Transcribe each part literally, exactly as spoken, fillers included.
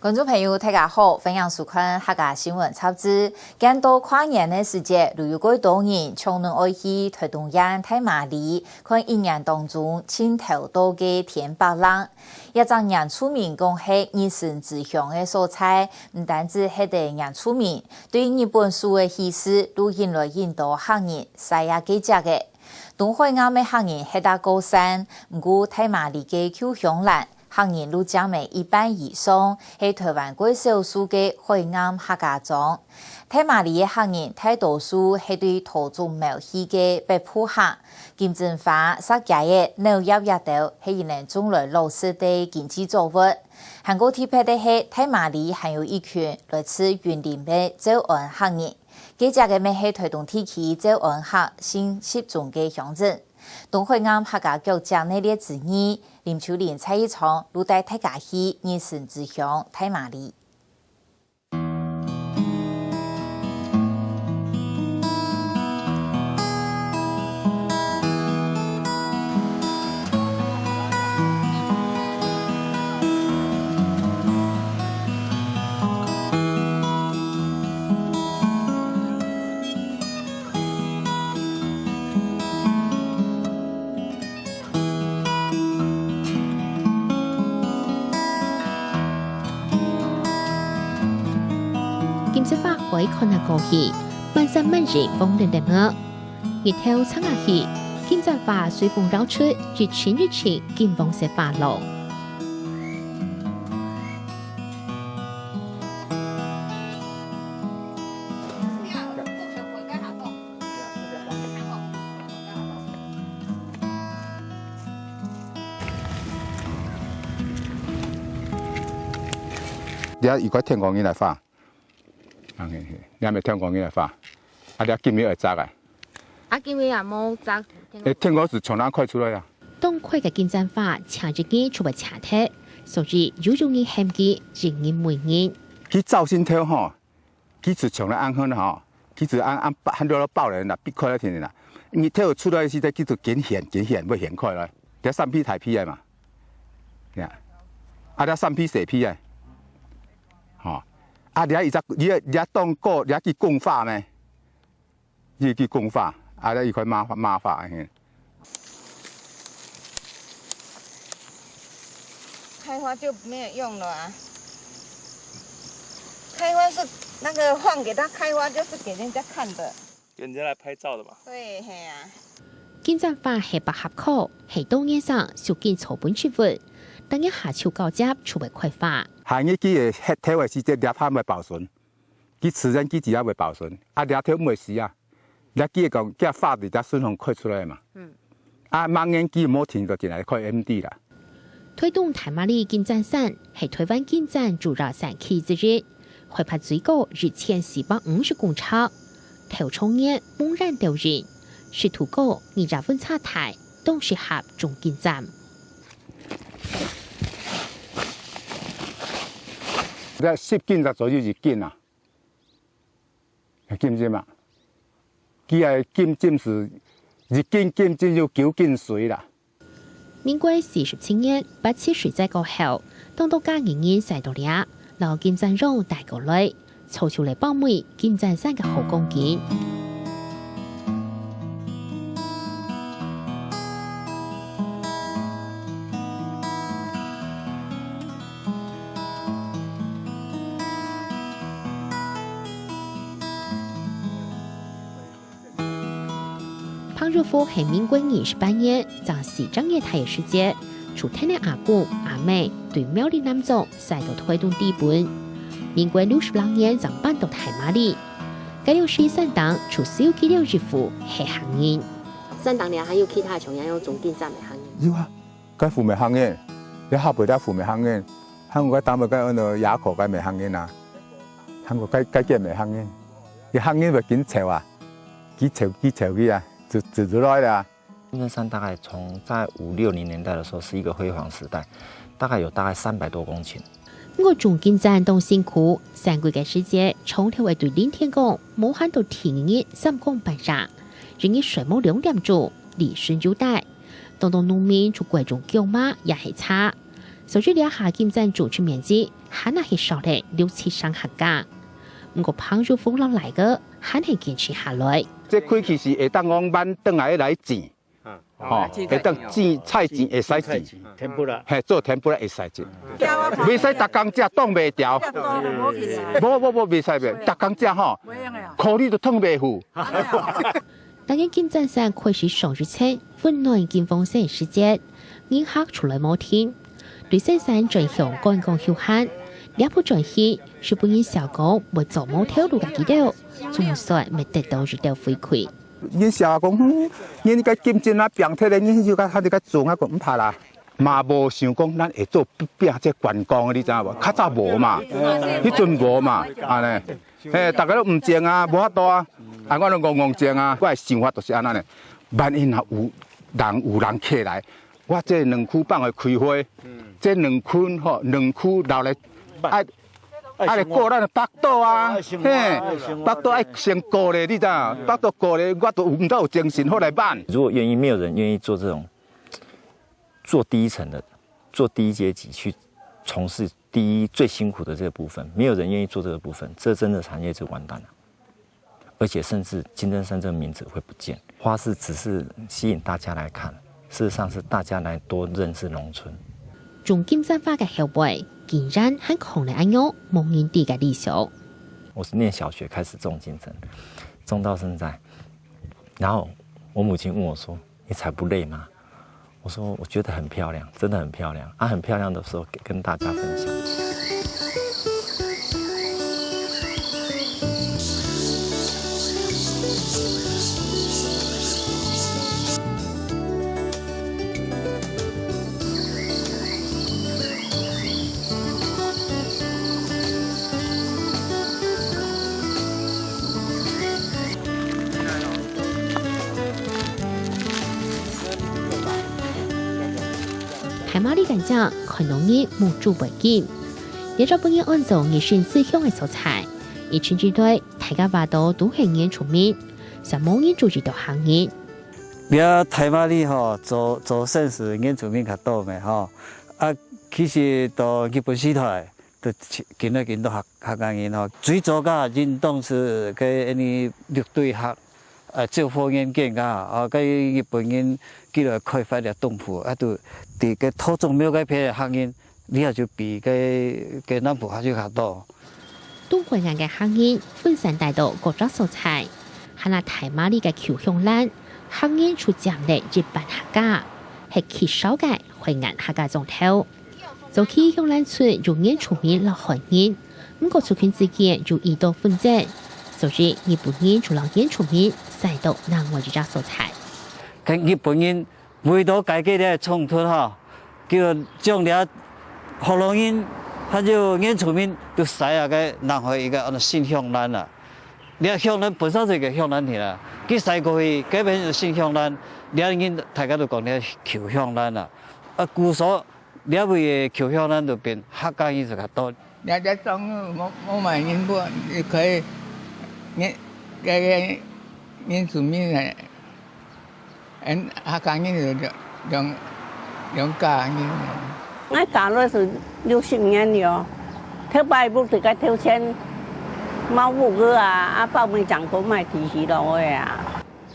觀眾朋友，大家好，歡迎收看客家新聞雜誌。見到跨年个時節，就有幾多人搶等愛去臺東縣大馬里看一年當中盡頭到个天白鴒。這隻原住民講係日神之鄉个所在，毋單止係得原住民，對日本時个起始，都引來盡多客人徙啊該跡个。 東海岸个客人歇到較散，毋過大馬里个舊香蘭，客人就佔了一半以上，係臺灣較少數个海岸客家庄。大馬里个客人大多數係對桃竹苗起个北部客，金針花、石雞仔、柳葉這兜係佢等種來老式个經濟作物。還過特別个係，大馬里還有一群來自雲林个詔安客人。 該跡个乜係臺東地區詔安客性集中个鄉鎮。東海岸客家腳跡系列之二，林秋玲、蔡一昌就帶大家去日神之鄉大馬里。 金針花海看啊過去，滿山滿影黃澄澄个。日頭照啊去，金針花隨風搖出一陣一陣金黃色花浪。 這有个天光日來花，啊，嘿，嘿，這毋係天光日來花，啊，這今日會摘个。啊，今日也無摘。誒，天光日從哪開出來啊？當開个金針花，前一日就會謝忒，所以有容易喊佢，一日每日。佢朝晨頭吼， 佢就像咧恁樣吼，佢就恁，恁，恁多包咧啦，必開咧天啦。日頭出來時，佢就緊現，緊現，會現開來。這三批大批个嘛，呀，啊，這三批細批个，吼，啊，這一隻，這，這當高，這去供花咩？這去供花，啊，這一塊麻花，麻花，嘿。 開花就沒有用了啊。開花是那個放給它開花，就是給人家看的。給人家來拍照的嘛。對，嘿啊。金針花係百合科，係當年生，屬緊草本植物，逐年下秋交接就會開花。下日佢个核頭个時節，這下會保存。 佢自然佢自家會保存，啊，這頭毋會死啊。這佢講，佢花佇這順風開出來嘛。嗯。啊，明年佢無停就進來開M D啦。臺東大馬里金針山係臺灣金針主要產區之一，海拔最高一千四百五十公尺，頭長年濛然兜人，濕度高，日夜溫差大，當適合種金針。這十斤才左右一斤啊。 金針啊，佢个金針係一斤金針有九斤水啦。民國四十七年，八七水災過後，當多嘉義人徙到這，摎金針秧帶過來，造就了包圍金針山个好光景。 彭玉福係民國二十八年，正四隻月大个時節，就跈等阿公、阿姆對苗栗南庄徙到臺東知本。民國六十六年正搬到大馬里。該了時山頂就只有佢了一戶係客人。山頂這還有其他像恁樣種金針个客人？有啊， 該戶乜客人，這下背這戶乜客人，還有該頂背該安到野口該乜客人啊，還有該，該間乜客人，這客人會緊湊啊，緊湊，緊湊去啊，就，就出來啦。金針山大概從在五六零年代的時候是一個輝煌時代，大概有大概三百多公頃。𠊎種金針當辛苦，山季个時節，長透會對林田講，無閒到第二日三更半夜，一日睡無兩點鐘，離身又大。 當多農民就改種薑嫲也係茶。所以這下金站組織面積還係少了六七成客家。毋過朋友風浪來个，還係堅持下來。這開始是會當講挽轉來來煎，吼，會當煎菜煎會使煎，天婦羅。嘿，做天婦羅會使煎。袂使逐工食，擋袂牢。無無無，袂使袂，逐工食吼，可能就囥袂赴。 逐日金站山開始上一層溫暖金黃色个時節，人客出來無停。對山山轉向觀光休閒，這步轉去，係分人笑講會做無頭路个佢兜，總算乜得到一兜回饋。人笑講，嗯，你个金站啊，變忒咧，你就較，較，較做啊，講毋怕啦。嘛無想講咱會做變這觀光，你知影無？較早無嘛，迄陣無嘛，安尼。 嘿，大家都毋靜啊，無法度啊，啊，我都戇戇靜啊。我的想法就是安尼呢，萬一若有人有人客來，我這兩區放會開花，這兩區吼，兩區留來，愛愛來顧咱的北斗啊，嘿，北斗愛先顧咧，你知影？北斗顧咧，我都毋知有精神好來挽。如果願意，沒有人願意做這種做第一層的，做第一階級去從事第一最辛苦的這個部分，沒有人願意做這個部分，這真的產業就完蛋了。而且甚至金針山這個名字會不見。花市只是吸引大家來看，事實上是大家來多認識農村。種金針花个後背，竟然還囥了恁樣無人知个理想。我是念小學開始種金針，種到現在。然後我母親問我說：“你採不累嗎？”我說：“我覺得很漂亮，真的很漂亮。”啊，很漂亮的時候跟大家分享。 大馬里个景，看到人目珠會金。這隻分人安做日新思鄉个所在，一直以來，大家話到都係原住民，煞無人注意到客人。這大馬里吼，做，做生事原住民較多咩吼。啊，其實到日本時代， 就緊來緊多客，客家人吼。最早个應當係該恁呢六堆客，呃，照服員間个，啊，該日本人起來開發了東埔，啊，就佇該土祖廟該片个客人，這下就比該，該南埔還較多。東海岸个客人分散帶到各隻所在，還拿大馬里个舊香蘭，客人就佔了一半客家，係極少个海岸客家庄頭。 早期香蘭村有原住民摎漢人，毋過族群之間有已多紛爭，所以日本人就摎原住民徙到另外一隻所在。該日本人為著解決這衝突吼，就將這福佬人還有原住民都徙啊該另外一個安到新香蘭啊。這香蘭本身係一個香蘭田啊，佢徙過去，該片就新香蘭，這人大家都講這舊香蘭啊。啊，故所 這位个舊香蘭就變客家人就較多。這隻庄無，無麼人分，就可以，原，該个原住民个，嗯，客家人就兩，兩，兩家人。𠊎嫁落係六十年了，頭擺屋裡个頭前，茅屋个啊，啊，包尾正過賣地皮落个啊。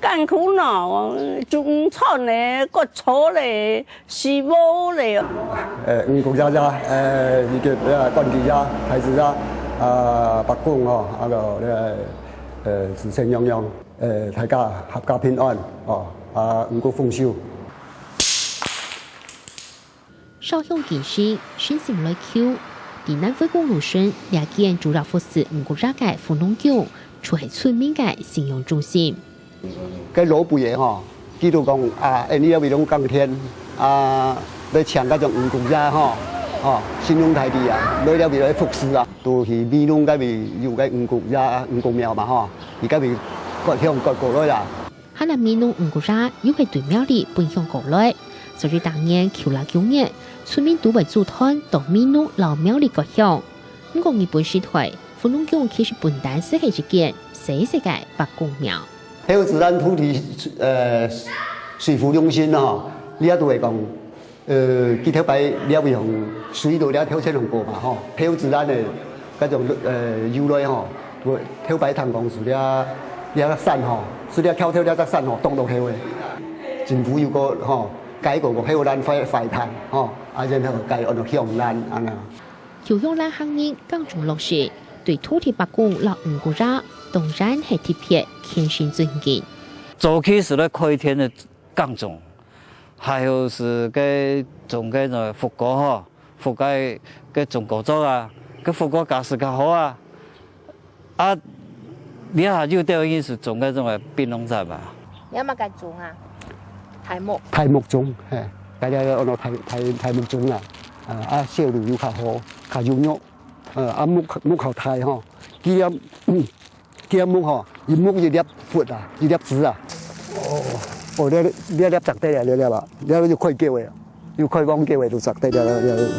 艱苦喏，種菜咧，割草咧，施禾咧。呃，五穀仔仔，呃，以及，呃，枴橘仔、桃子仔，啊，伯公吼，啊，還有，呃，呃，子孫樣樣，呃，大家合家平安，哦，啊，五穀豐收。 燒香敬神，誠心來求。在南迴公路脣，這間主要服侍五穀仔个富農宮，就係村民个信仰中心。該老輩个吼，佢都講啊，恁呢這位攏耕田，啊，來請該種五穀仔吼，吼，信仰大地啊，來這位來服侍啊，都去美濃該位有該五穀仔、五穀廟嘛吼，佢該位割香割過來啊。 哈那美濃五穀仔又係對廟裡分香過來，所以逐年舊曆九月，村民都會組團到美濃摎廟裡割香。毋過日本時代，富農宮其實本旦係一間細細个伯公廟。後自然土地，呃，水府中心吼，你也都會講，呃，佢頭擺了用水道了頭前用過嘛吼，投資咱个該種呃油類吼，頭擺聽講係了了山吼，係了橋頭了隻山吼，當落後个。政府有個吼，改過個後咱壞壞炭吼，啊然後改安到向南安啊。有向南行人耕種落實，對土地伯公摎五姑爺，當然係特別虔誠尊敬。早期係來開田个耕種， 還有係該種該種福果吼，福果該種果作啊，該福果價數較好啊。啊，這下有兜人係種該種个檳榔仔嘛。你愛麼个種啊？大目。大目種，嘿，大家安到大大大目種啦。啊，啊，銷路又較好，較有肉。呃，啊，目目較大吼，佢這 佢个目吼，佢目一粒核啊，一粒子啊。哦，哦，這這粒摘得啊，這粒啊，這就開繳个，有開網繳个就摘得了了了。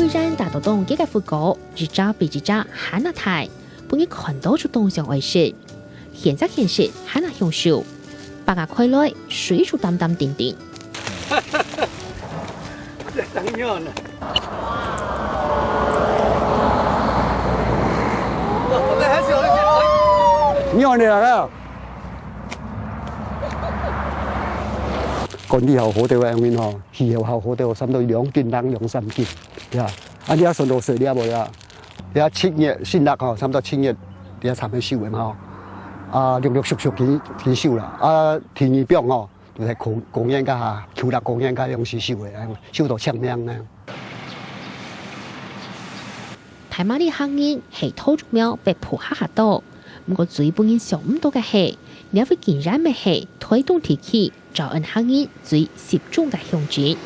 雖然大肚洞个核果，一隻比一隻還較大，分人看到就當想愛食。 現摘現食還較享受。擘啊開來，水就澹澹定定。你看你啊，管理好好个話，因為吼，氣候好好个，差不多兩斤零兩三斤，呀。啊，你也算到水了無呀？ 這七月新曆吼，差不多七月，這差不多收个嘛吼。啊，陸陸續續去去收啦。啊，第二枋吼，就在公公園該下，舊曆公園該樣式收个，收到清明呢。大馬里行人係桃竹苗北部下下到，毋過最分人想毋到个係，這位竟然乜係臺東地區詔安行人最集中个鄉鎮。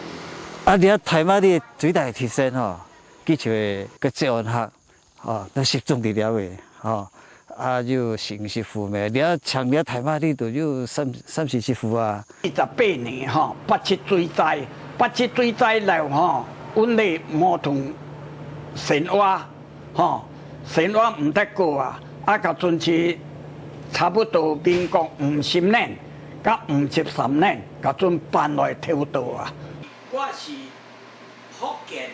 啊，這大馬里最大个特色吼，佢就係个詔安客。 哦，該集中佇這位，吼，啊，有成十戶咩？這像這大馬里都有三三四十戶啊。二十八年吼，八七水災，八七水災了吼，阮兜無通生活，吼，生活毋得過啊，啊，甲準去差不多民國五十年，甲五十三年，甲準搬來頭島啊。我是 福建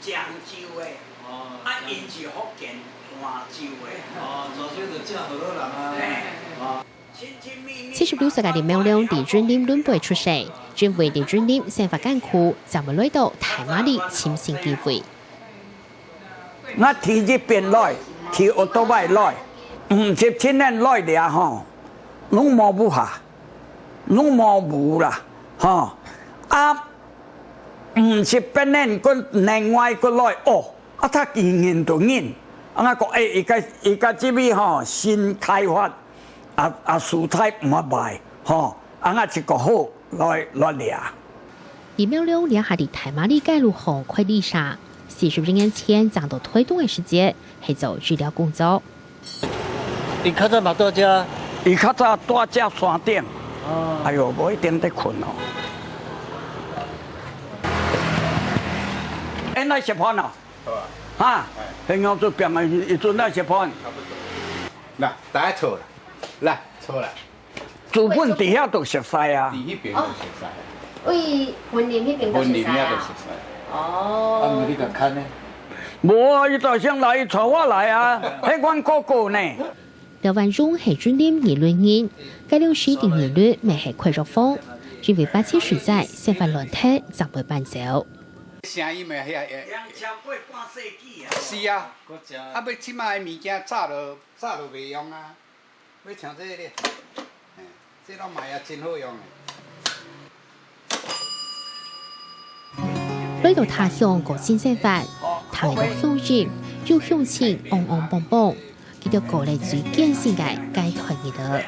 漳州个，哦，啊，𪜶是福建泉州个。哦，泉州就正河洛人啊。嘿。哦。七十六歲个林妙良佇雲林崙背出世，因為佇雲林生活艱苦，正會來到大馬里尋新機會。我第一遍來，騎奧多拜來，五十七年來了吼，攏無屋下，攏無屋啦，吼。啊， 毋是別人，閣另外閣來，哦，啊，他經營就緊。啊，𠊎講，欸，伊个，伊个這位吼，新開發，啊，啊，素材毋好賣，吼，啊，𠊎一個好，來，來掠。林妙良這下佇大馬里街路項開旅社，四十一年前正到臺東个時節，係做醫療工作。 伊較早嘛蹛遮？伊較早蹛遮山頂。哦。哎喲，無一定咧睏哦。哎，來食飯啊？好啊。哈？哎。彼樣做變啊，伊做來食飯。差不多。來，大家坐啦。來，坐啦。 祖本佇遐都熟似啊。佇彼邊都熟似。哦，對雲林彼邊都熟似啊。雲林遐都熟似。哦。啊，毋過你共牽呢？無啊，伊就先來，伊帶我來啊，彼阮哥哥呢。廖萬榮係雲林二崙人，該量時佇二崙乜係開藥房，因為八七水災生活亂忒，正會搬走。聲音的遐，遐，兩千過半世紀啊。是啊，啊，欲這馬的物件早就，早就袂用啊。 欲像這个咧，嘿，這攏嘛也真好用的。來到他鄉過新生活，聽个鄉音，有鄉親旺旺邦邦，佢兜過了最艱辛个階段日子。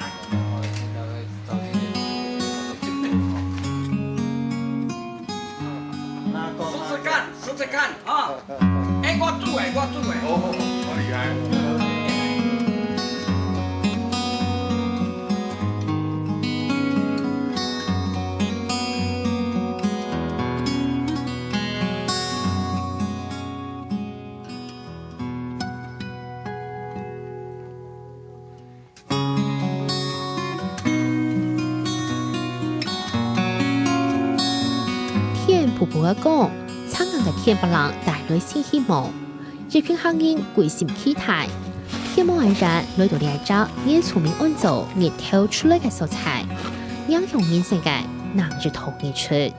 試試看，試試看，哈。 欸，我煮的，我煮的。哦，好厲害。婆婆个講，撐硬个天白浪帶來新希望，一群客人歸心期待。希望𠊎人來到這隻原住民安做日頭出來个所在，影響人生个另一道日出。